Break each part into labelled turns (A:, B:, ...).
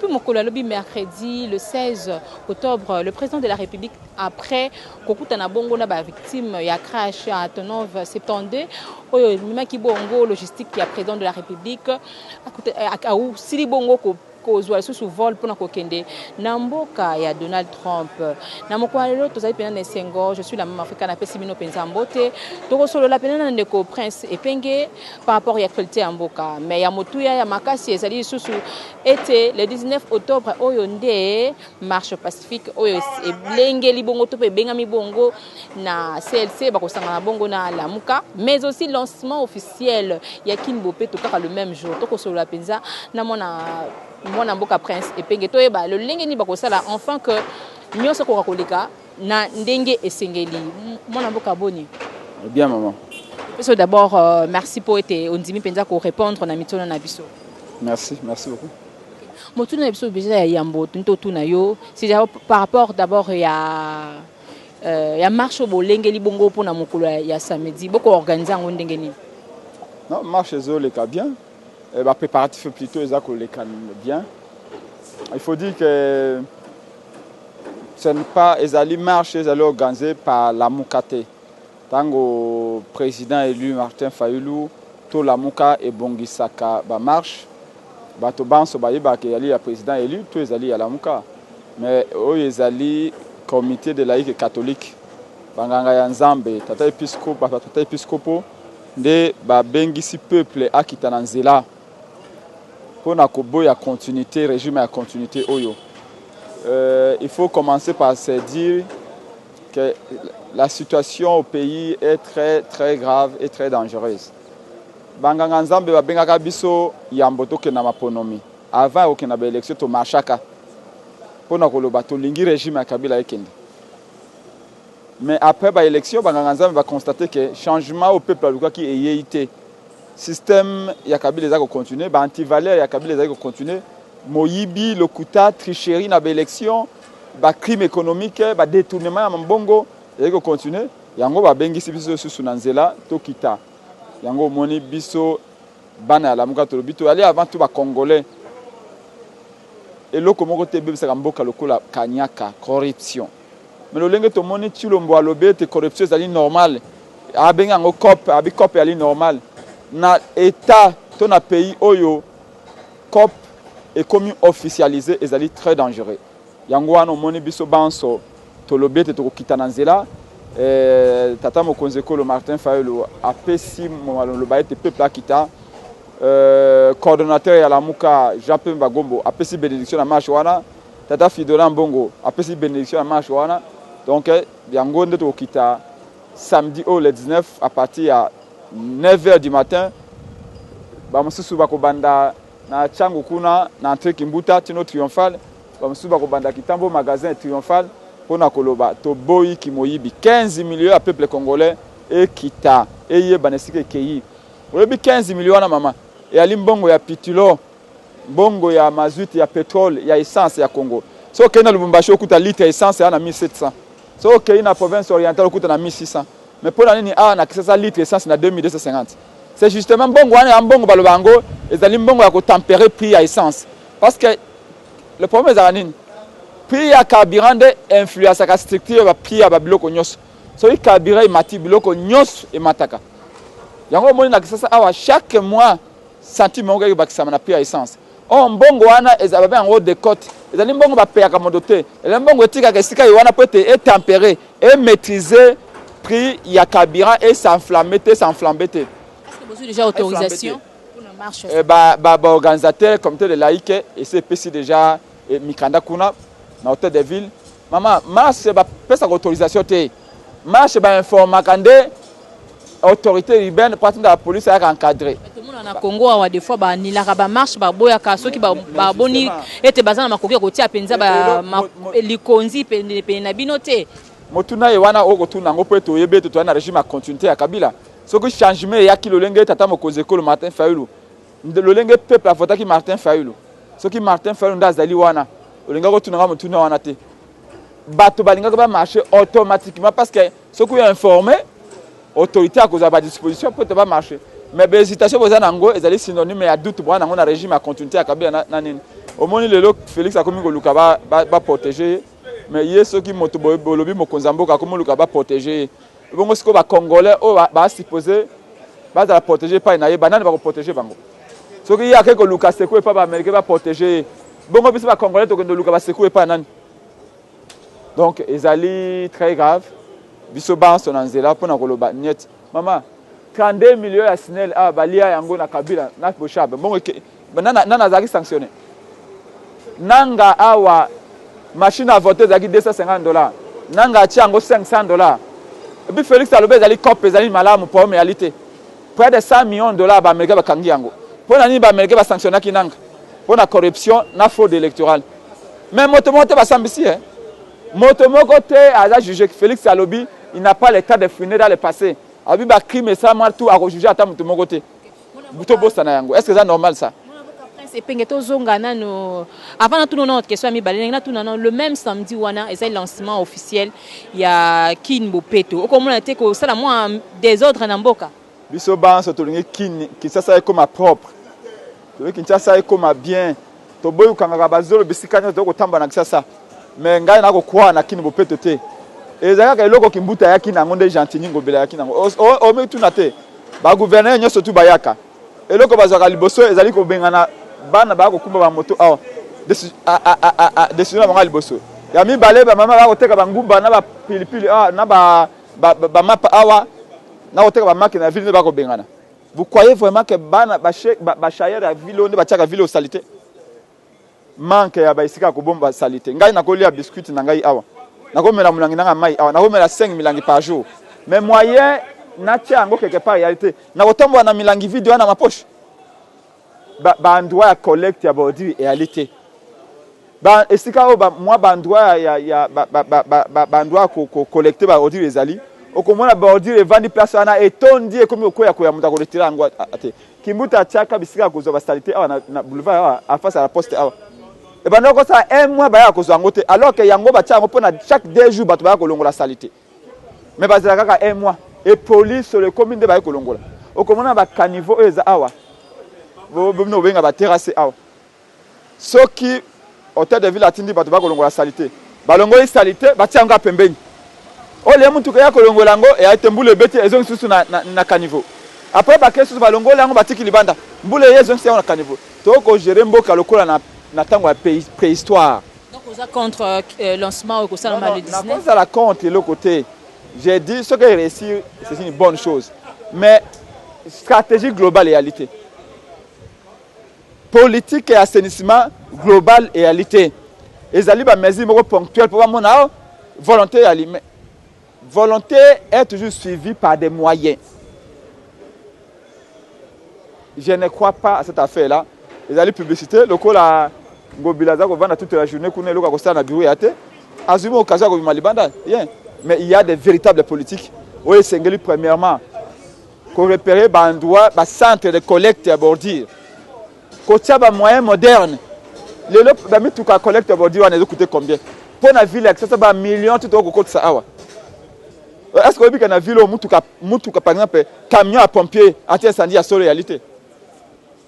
A: Depuis mokolo ya lobi mercredi le 16 octobre, le président de la République après kokutana bongo na ba victime ya crash ya Antonov 72 oyo ememaki bongo logistique ya président de la République, asili bongo ko kozwa lisusu vol mpona kokende na mboka ya Donald Trump. Na mokolo ya lelo tozali mpenza na esengo. Je suis la Mama Afrika, napesi bino mpenza mbote. Tokosolola mpenza na ndeko Prince Epenge par rapport ya actualité ya mboka, mais ya motuya ya makasi ezali lisusu ete le 19 octobre oyo nde marche pacifique oyo elengeli bongo to mpe ebengami bongo na CLC, bakosangana bongo na Lamuka, mais aussi lancement officiel ya Kin Bopeto kaka le même jour. Tokosolola mpenza na mwana mboka Prince Epenge, toyeba lolenge nini bakosala enfin que nyonso koka koleka na ndenge esengeli. Mwana mboka, boni?
B: Bien, maman.
A: Biso d'abord merci po ete ondimi mpenza korépondre na mituna na biso.
B: Merci, merci beaucoup.
A: Motuna na biso déjà ya yambo totuna yo, c'est par rapport d'abord ya marche oyo bolengeli bongo mpona mokolo ya samedi. Bokoorganize yango ndenge nini?
B: Non, marche ezoleka bien, bapréparatif plutôt eza koleka bien. Il faut dire que ce n'est pas ezali marche ezali organisé par Lamuka te. Ntango président élu Martin Fayulu to Lamuka ebongisaka bamarche, bato banso bayebaka ezali ya président élu to ezali ya Lamuka. Mais oyo ezali comité de laïque catholique, banganga ya Nzambe, tata episcopo, batata episcopo nde babengisi peuple akita na nzela mpona koboya continuité, régime ya continuité oyo. Il faut commencer par se dire que la situation au pays est très très grave et très dangereuse. Banganga Nzambe babengaka biso yambo tokenda maponomi, avant ya kokenda baélection, tomarchaka mpona koloba tolingi régime ya Kabila ekende. Mais après baélection, banganga Nzambe baconstate ke changement au peuple alukaki eyei te. Système ya Kabila eza kocontinue, baantivaleur ya Kabila ezali kocontinue, moyibi, lokuta, tricherie na baélection, bacrime économique, badétournement ya mambongo ezali kocontinue. Yango babengisi biso lisusu na nzela, tokita. Yango omoni biso bana ya Lamuka tolobi toyali avant tout bacongolais. Eloko moko te ebebisaka mboka lokola kanyaka, corruption. Mais lolenge tomoni Tshilombo alobi ete corruption ezali normale, abengi yango coop, abi coop ezali normal na état to na pays oyo coop ekomi officialisé, ezali très dangereux. Yango wana omoni biso banso tolobi ete tokokita na nzela. Tata mokonzi ekolo Martin Fayulu apesi maloba ete peuple akita. Coordonnateur ya Lamuka Jean Pemba Bagombo apesi bénédiction na marche wana. Tata Fridolin Ambongo apesi bénédiction na marche wana. Donc yango nde tokokita samedi oyo le 19 à partir ya 9 heures du matin. Bamosusu bakobanda na Ntiango kuna na entrée Kimbuta tino Triomphal, bamosusu bakobanda Kitambo, magasin Triomphal, mpona koloba toboyi moyibi. 15 millions ya peuple congolais ekita, eyebana esika ekei. Oyebi 15 millions wana, mama, eyali mbongo ya pitulo, mbongo ya mazout, ya pétrole, ya essence ya Congo. So okei na Lubumbashi, okuta litre ya essence ya na 1700. So okei na province orientale, okuta na 1600. Mais mpo na nini awa na Kinshasa litre essence na 2250? C'est justement mbongo wana ya mbongo baloba yango ezali mbongo ya kotempérer prix ya essence, parce que le problème ezalaka nini? Prix ya carburant nde influençaka structure ya prix ya babiloko nyonso. Soki carburant emati, biloko nyonso emataka. Yango omoni na Kinshasa awa chaque mois centime moko ekobakisama na prix ya essence. Oyo mbongo wana ezala babe yango décote, ezali mbongo bapeyaka moto te, ezali mbongo etikaka esika ye wana po ete etempérer, emaîtriser prix ya carburant, es'enflamme te, s'enflambe te.
A: Bozwi déjà autorisation mpona marche?
B: Baorganisateur, comité de laïque esi epesi déjà mikanda kuna na hôtel de ville. Mama, marche bapesaka autorisation te. Marche bainformaka nde autorité urbaine po atinda la police ayaka encadré.
A: Tomona na Congo awa, des fois banilaka bamarche, baboyaka soki baboni ete baza na makoki ya kotia mpenza likonzi pene na bino te.
B: Motuna ye wana okotuna yango mpo ete oyebi ete toza na régime ya continuité ya Kabila. Soki changement eyaki lolenge tata mokonzi ekolo Martin Fayulu, lolenge peuple avotaki Martin Fayulu, soki Martin Fayulu nde azali wana, olingaki otunanga motuna wana te. Bato balingaki bamarche automatiquement, parce que soki oyo informé autorité akozwa badisposition mpo ete bamarche. Mais bahésitation boza nango ezali synonyme ya doute boza nango na régime ya continuité ya Kabila na nini. Omoni lelo Félix akomi koluka baprotéger ye, mais ye soki moto bolobi mokonzi ya mboka akomi koluka baprotéger ye. Bongo sikoyo bacongolais oyo basupposer bazala protégé epai na ye, banani bakoprotéger bango? Soki ye akei koluka secours epai baaméricain baprotéger ye, bongo biso bacongolais tokende koluka basecours epai nani? Donc ezali très grave. Biso banso na nzela mpona koloba niet. Mama, 32 millions ya SNEL awa balia yango na Kabila na Boshab. Bongo nani azalaki sanctionné? Nanga awa, machine à voter ezalaki 250 $, Nanga atia yango 500 $. Et puis Félix alobi ezali cope, ezali malamu. Problème eyali te. Près de 100 millions de dollars, baaméricain bakangi yango. Mpo na nini baaméricain basanctionnaki Nanga? Mpo na corruption na fraude électorale. Mais moto moko te basambisi ye, moto moko te aza juge. Félix alobi il n'a pas le temps de fouiner dans le passé. Alobi bacrime esalama tout, akojuge ata moto moko te. Tobosana yango. Est ce que eza normal, ça?
A: Prince Epenge, tozonga nano. Avant natuna nano question ya mibale, ndenge natuna nano, le même samedi wana ezali lancement officiel ya Kin Bopeto. Okomona te kosala mwa désordre na mboka?
B: Biso banso tolingi Kinshasa ekóma propre, tolingi Kinshasa ekóma bien. Toboyi kokangaka bazolo bisika nyonso tokotambola na Kinshasa. Mais ngai nakokwaa na Kin Bopeto te. Ezali kaka eloko Kimbuta ayaki nango nde Gentiny Ngobila ayaki nango. Omituna te, bagouverneur nyonso tu bayaka, eloko bazwaka liboso ezali kobengana bana baya kokumba bamoto awa. Décision na bango ya liboso. Ya mibale, bamama baya koteka banguba na bapilipili awa na bamapa awa na koteka bamaki na ville nde bakobengana. Vous croyez vraiment que bana bachayeur ya ville oyo nde batiaka ville osali te? Manque ya baesika ya kobomba saleté. Ngai nakolia biscuit na ngai awa, nakomela molangi nanga mai awa, nakomela 5 milangi par jour, mais moyen natia yango quelque part eyali te. Nakotambola na milangi vide wana na mapoche. Baendroit ya collecte ya baordure eyali te. Esika oyo mwa baendroit ya baendroit ya kocollecte baordure ezali, okomona baordure evandi place wana, etondi, ekomi kokwea koya, moto akoretirer yango te. Kimbuta atiaka bisika ya kozwa basaleté awa na boulevard awa, en face ya la poste awa. Ebanda kosala un mois, bayaka kozwa yango te, alors que yango batia yango mpona chaque 2 jours bato baya kolongola saleté. Mais bazala kaka un mois, epoli solo, ekomi nde baye kolongola. Okomona bacaniveau oyo eza awa, bino bobenga baterrasse awa. Soki hôtel de ville atindi bato bakolongola saleté, balongoli saleté, batia yango pembeni. Oyo ye mutuka ya kolongola yango eya te, mbula ebeti, ezongi susu na caniveau. Après bake susu, balongoli yango, batiki libanda, mbula eye, ezongisi yango na caniveau. Tokogérer mboka lokola na ntango ya préhistoire.
A: Donc oza contre lancement oyo kosalama le 19?
B: Nakozala contre eloko te. J'ai dit, soki réussir, c'est une bonne chose, mais stratégie globale eyali te, politique ya assainissement global eyali te. Ezali bamesure moko ponctuelle mpo bamona o volonté eyali, mais volonté est toujours suivie par des moyens. Je ne crois pas à cette affaire là. Ezali publicité. Lokola Ngobila aza kovanda toute la journée kuna, eloko akosala na bureau ya te, azwi mo occasion ya kobima libanda bien. Mais il y a des véritables politiques oyo esengeli premièrement korepérer baendroit, bacentre de collecte ya bordure, kotia bamoyen moderne. Lelo bamituka ya collecte ya bordure wana ezocoûter combien mpo na ville ya Kinshasa? Bamillion ti tokokotisa awa. Est ce que oyebika na ville oyo mutuka, par exemple camion ya pompier anti incendie ya solo eyali te?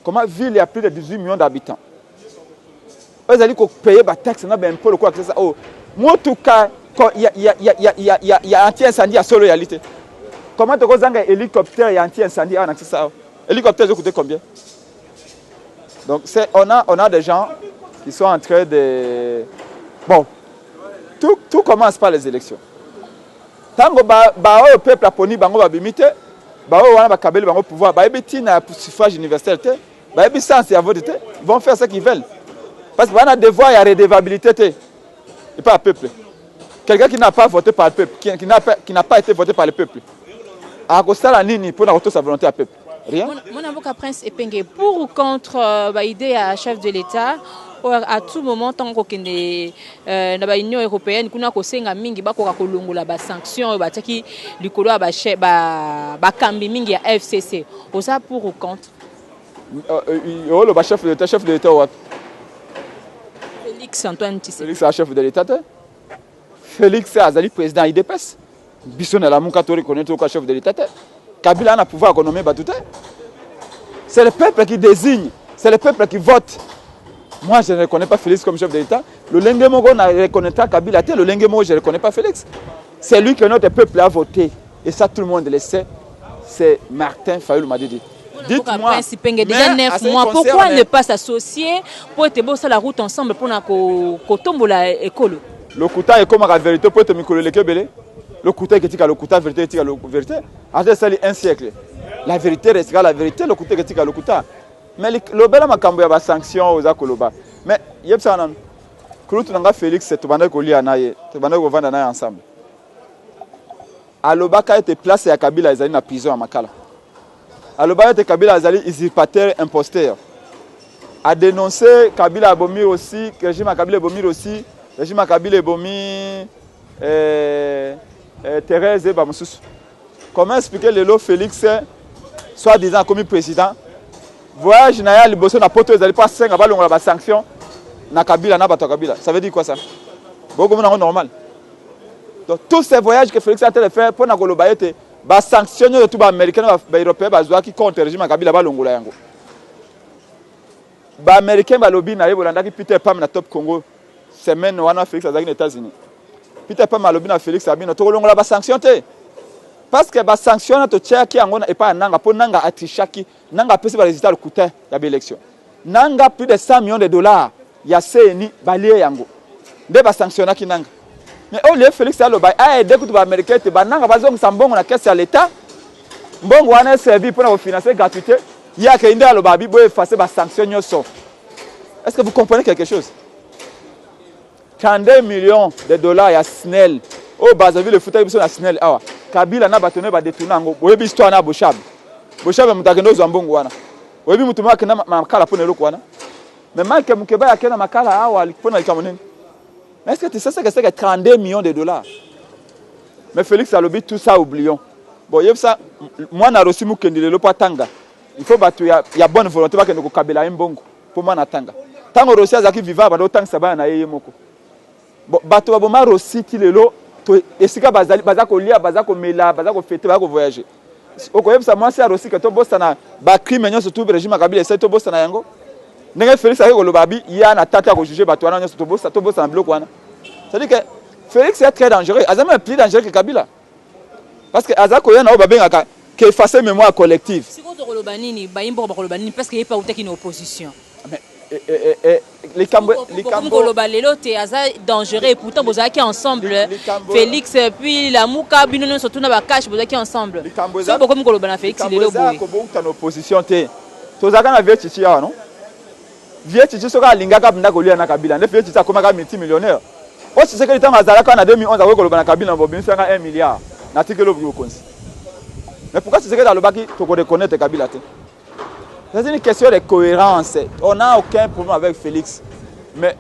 B: Comment ville ya plus de 18 millions d'habitants oyo ezali kopayer bataxe na baimpôt lokola Kinshasa oyo, mutuka ya anti incendie ya solo eyali te? Comment tokozanga hélicoptère ya anti incendie awa na Kinshasa awa? Hélicoptère ezocoûter combien? Donc c'est on a des gens qui sont en train de, bon, tout commence par les élections. Ntango baoyo peuple aponi bango babimi te, baoyo wana bakabeli bango pouvoir, bayebi ntina ya suffrage universel te, bayebi sens ya vote te, vont faire ce qu'ils veulent parce que bana devoir ya redevabilité te epai ya peuple. Quelqu'un qui n'a pas voté par le peuple, qui n'a pas été voté par le peuple, akosala nini mpona kotosa volonté ya peuple? Rien.
A: Mwana mboka Prince Epenge, pour ou contre baidée ya chef de l'État oyo à tout moment ntango kokende na baunion européenne kuna kosenga mingi bakoka kolongola basanction oyo batiaki likolo ya bakambi mingi ya FCC, oza pour ou contre?
B: Oloba chef de l'État, chef de l'État wapi?
A: Félix Antoine Tshisekedi.
B: Félix aza chef de l'État te. Félix azali président UDPS. Biso na Lamuka to reconnaître oka chef de l'État te. Kabila ana pouvoir akonommer bato te. C'est le peuple qui désigne, c'est le peuple qui vote. Moi, je ne reconnais pas Félix comme chef de l'État. Lolenge moko na reconnaîtra Kabila te, lolenge moko je ne reconnais pas Félix. C'est lui que notre peuple a voté. Et ça, tout le monde le sait. C'est Martin Fayulu Madidi.
A: Dites-moi, Prince Ipenge, déjà 9 mois, pourquoi ne pas s'associer pour être beau sur la route ensemble pour kotombola ekolo?
B: Lokuta ekomaka vérité po ete mikolo eleki ebele. Lokuta eketika lokuta, vérité etika vérité. Ata esali un siècle, la vérité restera la vérité, lokuta eketika lokuta. Mais lobela makambo ya basanction oyo oza koloba. Mais yebisaka nanu kulutu na nga Félix, tobandaki kolia na ye, tobandaki kovanda na ye ensemble, alobaka ete place ya Kabila ezali na prison ya Makala. Alobaka ete Kabila azali usurpateur, imposteur. Adénonce Kabila abomi aussi, régime ya Kabila ebomi aussi, régime ya Kabila ebomi Thérèse e bamosusu. Comment expliquer lelo Félix, soit disant akomi président, voyage na ye ya liboso na Poto ezali mpo asenga balongola basanction na Kabila na bato ya Kabila? Ça veut dire quoi, ça? Bokomona yango normal? Donc tous ces voyages que Félix a train de faire mpona koloba ete basanction nyonso tu baaméricain na baeuropéen bazwaki contre régime ya Kabila, balongola yango. Baaméricain balobi na ye, bolandaki Peter Pam na Top Congo semaine wana, Félix azalaki na États-Unis. Peter Pam alobi na Félix abino: tokolongola basanction te, parce que basanction wana totiaki yango epai ya Nanga mpo Nanga atrichaki, Nanga apesi barésultat lokuta ya baélection, Nanga plus de 100 millions de dollars ya CENI balie yango, nde basanctionnaki Nanga. Mais au lieu Félix aloba aide kutu baaméricain te, bananga bazongisa mbongo na caisse ya l'État, mbongo wana eservi mpona kofinancer gratuité, ye akei nde aloba abi boye effacer basanction nyonso. Est ce que vous comprenez quelque chose? 32 millions de dollars ya SNEL oyo Brazzaville efutaki biso na SNEL awa, Kabila na bato ne badétourner yango. Boyebi histoire na Boshab. Boshab moto akende ozwa mbongo wana. Oyebi moto moko akenda Makala mpona eloko wana? Mais Mike Mukeba akende na Makala awa mpona likambo nini? Mais est-ce que tu sais ce que c'est que 32 millions de dollars? Mais Félix alobi: tout ça, oublions. Bon, yebisa mwana Rossy Mukendi, lelo mpo atanga, il faut bato ya bonne volonté bakende kokabela ye mbongo mpo mwana atanga. Ntango Rossy azalaki vivant, bando otangisa bana na ye ye moko. Bon, bato baboma Rossy ti lelo esika bazali, baza kolia, baza komela, baza kofêter, baza kovoyager. Okoyebisa mwasi ya Rossy ke tobosana bacrime nyonso tu régime ya Kabila esali, tobosana yango? Ndenge Félix ayaki koloba abi ya na tata ya kojuger bato wana nyonso, tobosana biloko wana. C'est à dire que Félix est très dangereux, aza même plus dangereux que Kabila, parce que aza koya na oyo babengaka qu'effacer mémoire collective.
A: Sikoyo tokoloba nini? Bayimboka bakoloba nini? Parce que ye mpe autaki na opposition.
B: Mais likambo
A: likambo koloba lelo te aza dangereux et pourtant bozalaki ensemble. Félix puis Lamuka, bino nyonso tuna bacash, bozalaki ensemble. So bokomi koloba na Félix lelo boye?
B: Kobouta na opposition te, tozalaka na vieux Tshitshi awa, non? Vieux Tshitshi soki alingaka mpenza kolia na Kabila, nde vieux Tshitshi akomaka multimillionnaire. Oyo Tshisekedi, ntango azalaka na 2011, akoki koloba na Kabila: bobimisanga 1 milliard, natikeli oboki bokonzi. Mais pourquoi Tshisekedi alobaki tokoreconnaître Kabila te? C'est une question de cohérence. On n'a aucun problème avec Félix, mais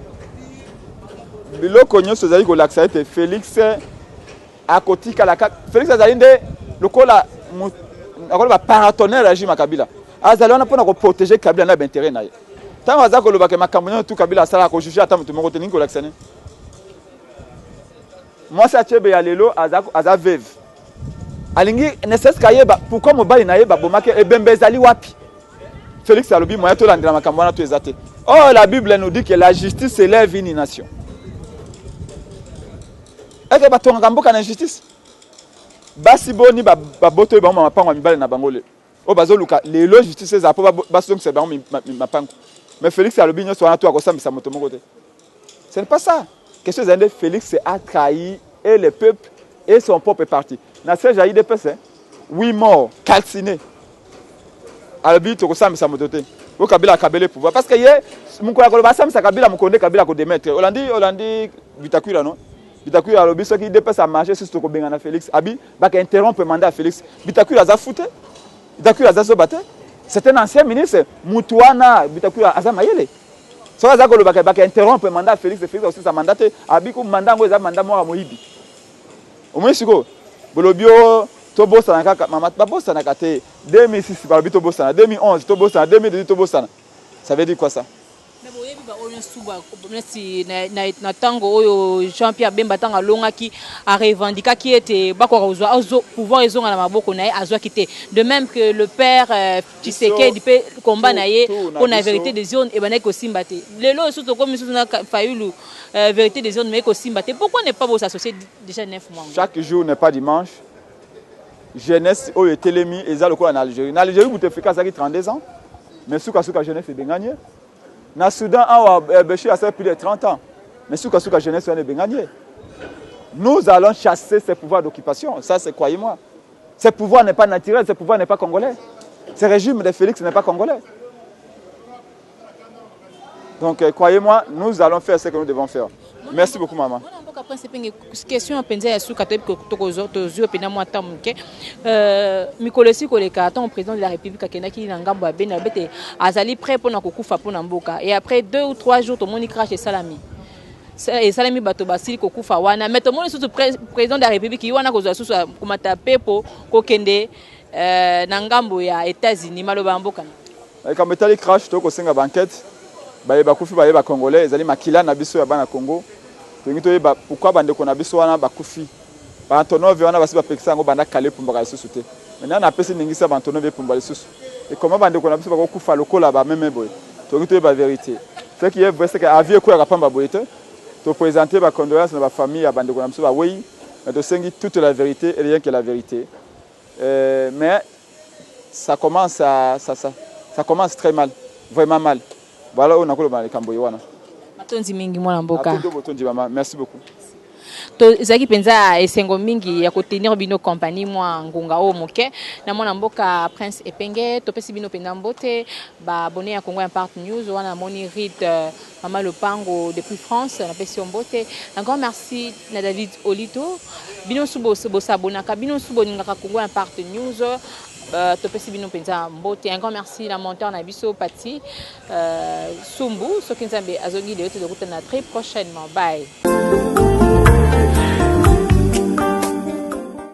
B: biloko nyonso ezali kolakisa ete Félix akotikala. Félix azali nde lokola akoloba paratonnerre régime ya Kabila. Azali wana mpona koprotéger Kabila na baintérêt na ye. Ntango aza kolobaka makambo nyonso tu Kabila asalaka, kojuger ata moto moko te, ningi kolakisa nini? Mwasi atiebe ya lelo aza veuve, alingi ne serait-ce kayeba pourquoi mobali na ye babomaki, ebembe ezali wapi. Félix alobi moya tolandela makambo wana to eza te. Or la Bible nous dit que la justice élève une nation. Eke batongaka mboka na injustice? Basi boni babotoli bango mapango ya mibale na bango lelo oyo bazoluka lelo justice ezala mpo basongisa bango mapango? Mais Félix alobi nyonso wana to akosambisa moto moko te. Ce n'est pas ça. Question ezali nde Félix a trahi et le peuple et son propre parti. Na siège ya UDPS, huit morts calcinés. Alobi tokosambisa moto te po Kabila akabele pouvoir, parce que ye mokolo akoloba asambisa Kabila, mokolo nde Kabila akodémettre. Olandi, olandi Bitakwira, non? Bitakwira alobi soki UDPS amarche susu, tokobengana Félix. Abi baka interrompre mandat ya Félix. Bitakwira aza fou te, Bitakwira aza zoba te, c'est un ancien ministre. Mutu wana Bitakwira aza mayele. Soki aza kolobaka baka interrompre mandat ya Félix, Félix akosilisa mandat te. Abi ko mandat yango eza mandat moko ya moyibi. Omoni sikoyo bolobi o tobosana kaka. Mama, babosanaka te. 2006 balobi tobosana, 2011 tobosana, 2018 tobosana. Ça veut dire quoi, ça?
A: Mais boyebi Oyo nyonso neti na ntango oyo Jean Pierre Bemba ntango alongaki, arevendikaki ete bakoka kozwa pouvoir ezonga na maboko na ye, azwaki te. De même que le père Tshisekedi mpe combat na ye mpona vérité des urnes ebandaki kosimba te. Lelo oyo tokomi susu na Fayulu, vérité des urnes mais ekosimba te. Pourquoi ne pas bos'associer déjà 9 mois?
B: Chaque jour n'est pas dimanche. Jeunesse oyo etelemi eza lokola na Algérie. Na Algérie, Bouteflika azalaki 32 ans, mais sukasuka jeunesse ebengani ye. Na Soudan awa, Bechir asali plus de 30 ans, mais sukasuka jeunesse wana ebengani ye. Nous allons chasser ces pouvoirs d'occupation, ça c'est, croyez-moi, ce pouvoir n'est pas naturel, ce pouvoir n'est pas congolais, ce régime de Félix n'est pas congolais. Donc croyez-moi, nous allons faire ce que nous devons faire. Merci beaucoup, maman.
A: Mboka Prince Epenge, question mpenza ya suka. Toyebi tozwi mpenza mwa ntango moke. Mikolo esi koleka, ntango président de la République akendaki na ngambo ya Beni, alobi ete azali prêt mpona kokufa mpona mboka. Et après 2 ou 3 jours, tomoni crash esalami, esalemi, bato basili kokufa wana. Mais tomoni susu président de la République ye wana kozwa susu komata pepo kokende na ngambo ya États-Unis. Maloba ya mboka?
B: Likambo etali crash, tokosenga baenquête. Baye bakufi, baye bacongolais, ezali makila na biso ya bana Congo. Tolingi toyeba pourquoi bandeko na biso wana bakufi. Baantonov wana basi bapekisa yango banda kala, epumbaka lisusu te. Maintenant napesi ndingisa baantonov epumba lisusu. Ekoma bandeko na biso bakokufa lokola bameme boye. Tolingi toyeba vérité. Ce qui est vrai, c'est que avion ekweyaka pamba boye te. Toprésente bacondoléance na bafamille ya bandeko na biso bawei, mais tosengi toute la vérité et rien que la vérité. Mais ça commence à, ça, ça, ça commence très mal, vraiment mal. Voilà oyo nakoloba na likambo ye wana.
A: Matondi mingi, mwana mboka.
B: Botondi, mama, merci beaucoup.
A: Tozalaki mpenza esengo mingi ya kotenir bino compagnie mwa ngonga oyo moke na mwana mboka Prince Epenge. Topesi bino mpenza mbote, baabonnés ya Congo Impact News. Wana namoni Rit mama Lopango depuis France, napesi yo mbote. Un grand merci na David Olito. Bino mosusu bosabonaka, bino mosusu bolingaka Congo Impact News, topesi bino mpenza mbote. Un grand merci na monteur na biso Pati Sumbu. Soki Nzambe azongi lelo, tozokutana très prochainement. Bye.